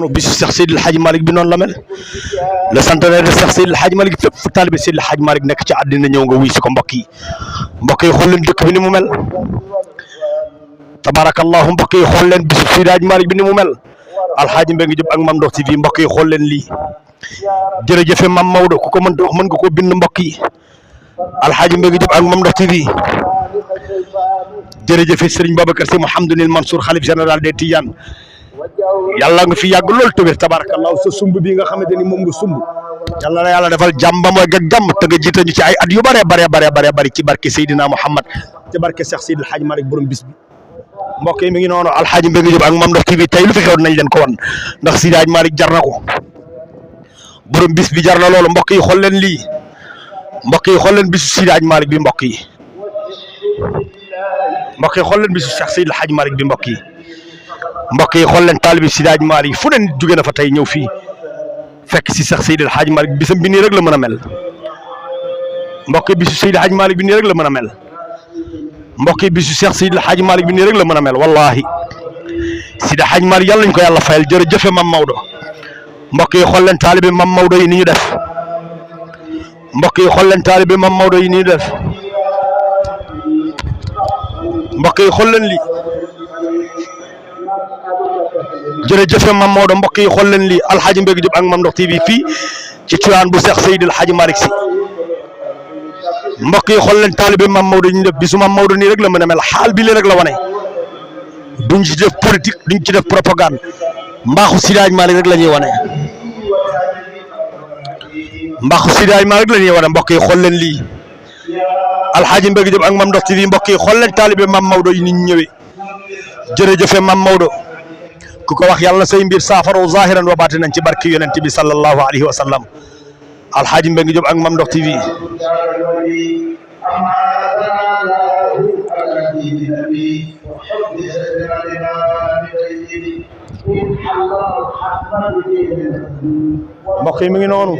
noonu bisu Cheikh Seydil Hadji Malick bi noonu la mel le centenaire de Cheikh Seydil Hadji Malick fépp fu taalibe Seydil Hadji Malick nekk ci àddina ñëw nga wuy si ko mbokk yi xool leen dëkk bi ni mu mel tabarakallahu mbokk yi xool leen bisu Seydil Hadji Malick bi ni mu mel Alxaaji Mbengue Diop ak Mame Ndokh TV mbokk yi xool leen lii jërëjëfe Mame Maodo ku ko mën wax mën nga koo bind mbokk yi Alxaaji Mbengue Diop ak Mame Ndokh TV jërëjëfe Serigne Babacar Sy Mouhamadoul Mansour xalif général des Tidianes yàlla nga fi yàgg lool te wér tabarakallahu sa sumb bii nga xamante ni moom nga sumb yàlla na yàlla defal jàmm ba mooy ak jàmm te nga jiite ñu ci ay at yu bare ci barke Seydina Mouhamad ci barke Cheikh Seydil Hadji Malick borom bis bi mbokk yi mi ngi noonu Alxaaji Mbengue Diop ak Mame Ndokh TV tey lu fi xew nañ leen ko wan ndax Seydil Hadji Malick jar na ko borom bis bi jar na loolu mbokk yi xool leen lii mbokk yi xool leen bisu Seydil Hadji Malick bi mbokk yi xool leen bisu Cheikh Seydil Hadji Malick bi mbokk yi xool leen taalibi Seydil Hadji Malick fu ne jóge na fa tey ñëw fii fekk si Cheikh Seydil Hadji Malick bisam bi nii rek la mën a mel mbokk yi bisu Seydil Hadji Malick bi nii rek la mën a mel mbokk yi bisu Cheikh Seydil Hadji Malick bi nii rek la mën a mel wallahi Seydil Hadji Malick yàlla nañ ko yàlla fayal jërëjëfe Mame Maodo mbokk yi xool leen taalibi Mame Maodo yi ni ñu def mbokk yi xool leen taalibi Mame Maodo yi ni ñu def mbokk yi xool leen lii jërëjëf Mame Maodo mbokk yi xool leen lii Alxaaji Mbengue Diop ak Mame Ndokh TV fii ci Tiwaawan bu Cheikh Seydil Hadji Malick Sy mbokk yi xool leen taalibe Mame Maodo ñu def bisu Mame Maodo nii rek la mën a mel xaal bi lee rek la wane duñ ci def politique duñ ci def propagande mbaaxu Seydil Hadji Malick rek la ñuy wane mbaaxu Seydil Hadji Malick rek la ñuy wane mbokk yi xool leen lii Alxaaji Mbengue Diop ak Mame Ndokh TV mbokk yi xool leen taalibe Mame Maodo yi ni ñu ñëwee jërëjëf Mame Maodo ku ko wax yàlla say mbir saafara zahiran wa baatinan ci barki yonent bi sallallahu alayhi wa sallam Alxaaji Mbengue Diop ak Mame Ndokh TV mbokk yi mi ngi noonu